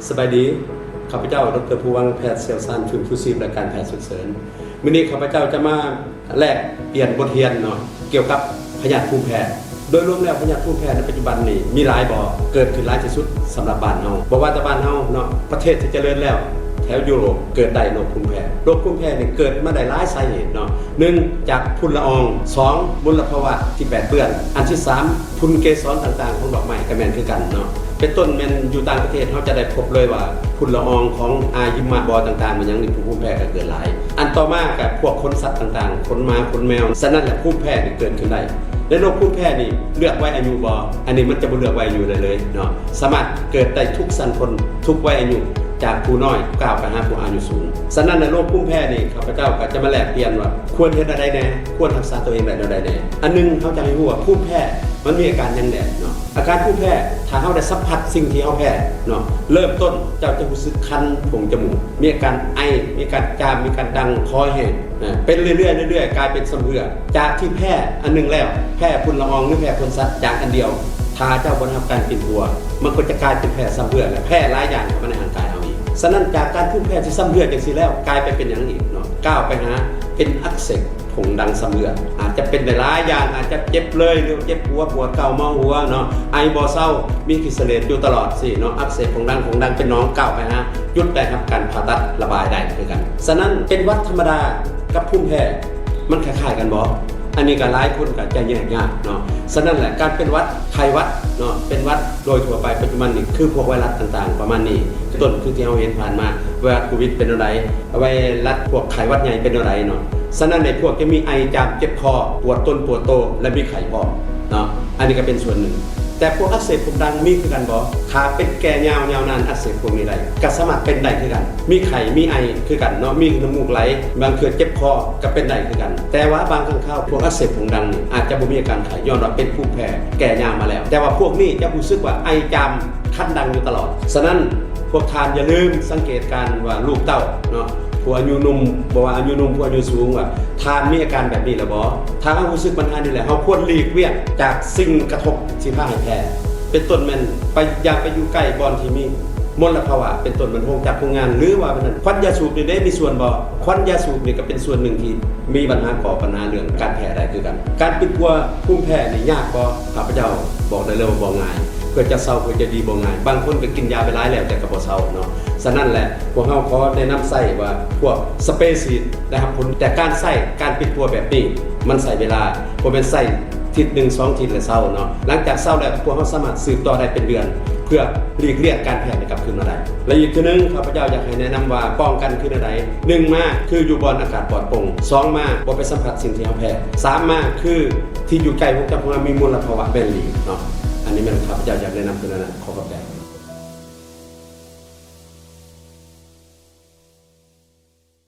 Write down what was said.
ສະບາຍດີ, ຂ້າພະເຈົ້າ ດຣ. ພູວັງ ແພດຊ່ຽວຊານຟື້ນຟູຊີບ ແລະ ການແພດສຸກເສີນ. ມື້ນີ້ຂ້າພະເຈົ້າຈະມາແລກປ່ຽນບົດຮຽນເນາະ ກ່ຽວກັບພະຍາດພູມແພ້. ໂດຍລວມແລ້ວ ພະຍາດພູມແພ້ໃນປັດຈຸບັນນີ້ມີຫຼາຍບໍ່? ເກີດຂຶ້ນຫຼາຍທີ່ສຸດສຳລັບບ້ານເຮົາ. ບໍ່ວ່າແຕ່ບ້ານເຮົາເນາະ, ປະເທດທີ່ຈະເລີນແລ້ວ ແຖວຢູໂຣບເກີດໄດ້ໂລກພູມແພ້. ໂລກພູມແພ້ນີ້ເກີດມາໄດ້ຫຼາຍສາເຫດເນາະ. ໜຶ່ງ ຈາກຝຸ່ນລະອອງ, ສອງ ມົນລະພາວະທີ່ແປດເປື້ອນ, ອັນທີສາມ ຝຸ່ນເກສອນຕ່າງໆຂອງດອກໄມ້ກໍແມ່ນຄືກັນເນາະ. ເປັນຕົ້ນແມ່ນຢູ່ຕ່າງປະເທດເຮົາຈະໄດ້ພົບເລີຍວ່າຝຸ່ນລະອອງຂອງອາຫິມະບໍ່ຕ່າງໆ ແມ່ນຫຍັງນີ້ ພູມແພ້ກໍເກີດຫຼາຍ. ອັນຕໍ່ມາກໍພວກຂົນສັດຕ່າງໆ, ຂົນໝາ, ຂົນແມວ, ສະນັ້ນແຫຼະ ພູມແພ້ນີ້ເກີດຂຶ້ນໄດ້. ໃນໂລກພູມແພ້ນີ້ເລືອກໄວອາຍຸບໍ່? ອັນນີ້ມັນຈະບໍ່ເລືອກໄວອາຍຸໄດ້ເລີຍເນາະ, ສາມາດເກີດໄດ້ທຸກຊັ້ນຄົນ, ທຸກໄວອາຍຸ, ຈາກຜູ້ນ້ອຍກ້າວໄປຫາຜູ້ອາຍຸສູງ. ສະນັ້ນໃນໂລກພູມແພ້ນີ້ ຂ້າພະເຈົ້າກໍຈະມາແລກປ່ຽນວ່າຄວນເຮັດແນວໃດແດ່, ຄວນຮັກສາຕົວເອງໄດ້ແນວໃດແດ່. ອັນໜຶ່ງ ເຮົາຈະໃຫ້ຮູ້ວ່າພູມແພ້ມັນມີອາການຫຍັງແດ່ເນາະ. ອາການພູມແພ້ ຖ້າເຮົາໄດ້ສຳຜັດສິ່ງທີ່ເຮົາແພ້ເນາະ, ເລີ່ມຕົ້ນເຈົ້າຈະຮູ້ສຶກຄັນໂພງຈະມູກ, ມີອາການໄອ, ມີອາການຈາມ, ມີອາການດັງ, ຄໍແຫ້ງ, ເປັນເລື້ອຍໆ ເລື້ອຍໆ ກາຍເປັນຊຳເຮື້ອ. ຈາກທີ່ແພ້ອັນໜຶ່ງແລ້ວ, ແພ້ຝຸ່ນລະອອງ ຫຼື ແພ້ຂົນສັດ ຈາກອັນດຽວ, ຖ້າເຈົ້າບໍ່ໄດ້ຮັບການປິ່ນປົວ, ມັນກໍຈະກາຍເປັນແພ້ຊຳເຮື້ອ ແລະ ແພ້ຫຼາຍຢ່າງເຂົ້າມາໃນຮ່າງກາຍເຮົາອີກ. ສະນັ້ນ ຈາກການພູມແພ້ທີ່ຊຳເຮື້ອຈັ່ງຊີ້ແລ້ວ ກາຍໄປເປັນຫຍັງອີກເນາະ? ກ້າວໄປຫາເປັນອັກເສບ ຜົງດັງຊຳເຮື້ອ, ອາດຈະເປັນໄດ້ຫຼາຍຢ່າງ, ອາດຈະເຈັບເລີຍ ຫຼື ເຈັບຫົວ, ປວດເກົ້າ, ເມົາຫົວເນາະ, ໄອບໍ່ເຊົາ, ມີຂີ້ສະເຫຼດຢູ່ຕະຫຼອດຊີ້ເນາະ, ອັກເສບຜົງດັງ, ຜົງດັງເປັນໜອງ, ກ້າວໄປຫາຈຸດໄດ້ຮັບການຜ່າຕັດລະບາຍໄດ້ຄືກັນ. ສະນັ້ນເປັນຫວັດທຳມະດາກັບພູມແພ້ ມັນຄ້າຍໆກັນບໍ່? ອັນນີ້ກໍຫຼາຍຄົນກໍຈະແຍກຍາກເນາະ. ສະນັ້ນແຫຼະ ການເປັນຫວັດ, ໄຂ້ຫວັດເນາະ, ເປັນຫວັດໂດຍທົ່ວໄປປັດຈຸບັນນີ້ ຄືພວກໄວຣັສຕ່າງໆປະມານນີ້, ເປັນຕົ້ນຄືທີ່ເຮົາເຫັນຜ່ານມາ ໄວຣັສໂຄວິດເປັນແນວໃດ, ໄວຣັສພວກໄຂ້ຫວັດໃຫຍ່ເປັນແນວໃດເນາະ. ສະນັ້ນໃນພວກທີ່ມີໄອ, ຈາມ, ເຈັບຄໍ, ປວດຕົນ, ປວດໂຕ ແລະ ມີໄຂ້ພ້ອມເນາະ, ອັນນີ້ກໍເປັນສ່ວນໜຶ່ງ. ແຕ່ພວກອັກເສບຜົງດັງມີຄືກັນບໍ່? ຖ້າເປັນແກ່ຍາວຍາວນານ ອັກເສບພວກນີ້ໄດ້ ກໍສາມາດເປັນໄດ້ຄືກັນ, ມີໄຂ້, ມີໄອຄືກັນເນາະ, ມີນ້ຳມູກໄຫຼ, ບາງເທື່ອເຈັບຄໍກໍເປັນໄດ້ຄືກັນ. ແຕ່ວ່າບາງຄັ້ງຄາວ ພວກອັກເສບຜົງດັງນີ້ອາດຈະບໍ່ມີອາການໄຂ້ ຍ້ອນວ່າເປັນພູມແພ້ແກ່ຍາວມາແລ້ວ, ແຕ່ວ່າພວກນີ້ຈະຮູ້ສຶກວ່າໄອ, ຈາມ, ຄັນດັງຢູ່ຕະຫຼອດ. ສະນັ້ນ ພວກທ່ານຢ່າລືມສັງເກດການວ່າລູກເຕົ້າເນາະ, ຜູ້ອາຍຸໜຸ່ມ, ບໍ່ວ່າອາຍຸໜຸ່ມ, ຜູ້ອາຍຸສູງ, ວ່າທ່ານມີອາການແບບນີ້ແລ້ວບໍ່? ຖ້າເຮົາຮູ້ສຶກບັນຫານີ້ແລ້ວ, ເຮົາຄວນຫຼີກວຽງຈາກສິ່ງກະທົບທີ່ພາໃຫ້ແພ້. ເປັນຕົ້ນແມ່ນໄປ, ຢ່າໄປຢູ່ໃກ້ບ່ອນທີ່ມີມົນລະພາວະ, ເປັນຕົ້ນແມ່ນໂຮງຈັກໂຮງງານ, ຫຼືວ່າແມ່ນນັ້ນ ຄວັນຢາສູບນີ້ເດ້ ມີສ່ວນບໍ່? ຄວັນຢາສູບນີ້ກໍເປັນສ່ວນໜຶ່ງທີ່ມີບັນຫາ, ກໍ່ບັນຫາເລື່ອງການແພ້ໄດ້ຄືກັນ. ການປິ່ນປົວພູມແພ້ນີ້ຍາກບໍ່? ຂ້າພະເຈົ້າບອກໄດ້ເລີຍວ່າບໍ່ງ່າຍ. ເພື່ອຈະເຊົາ, ເພື່ອຈະດີບໍ່ງ່າຍ. ບາງຄົນກໍກິນຢາໄປຫຼາຍແລ້ວ ແຕ່ກໍບໍ່ເຊົາເນາະ. ສະນັ້ນແຫຼະ ພວກເຮົາຂໍແນະນຳໃຊ້ວ່າພວກສະເປຊີດໄດ້ຮັບຜົນ, ແຕ່ການໃຊ້, ການປິ່ນປົວແບບນີ້ ມັນໃຊ້ເວລາ, ບໍ່ແມ່ນໃຊ້ທິດໜຶ່ງສອງທິດແລ້ວເຊົາເນາະ. ຫຼັງຈາກເຊົາແລ້ວ ພວກເຮົາສາມາດສືບຕໍ່ໄດ້ເປັນເດືອນ ເພື່ອຫຼີກລ້ຽງການແພ້ນີ້ກັບຄືນມາໄດ້. ແລະ ອີກເທື່ອໜຶ່ງ ຂ້າພະເຈົ້າຢາກໃຫ້ແນະນຳວ່າປ້ອງກັນຄືແນວໃດ? ໜຶ່ງມາ ຄືຢູ່ບ່ອນອາກາດປອດໂປ່ງ, ສອງມາ ບໍ່ໄປສຳຜັດສິ່ງທີ່ເຮົາແພ້, ສາມມາ ຄືທີ່ຢູ່ໃກ້ໂຮງຈັກໂຮງງານມີມົນລະພາວະແມ່ນຫຼີກເນາະ. ອັນນີ້ແມ່ນຂ້າພະເຈົ້າຢາກແນະນຳຄືແນວນັ້ນ. ຂໍຂອບໃຈ.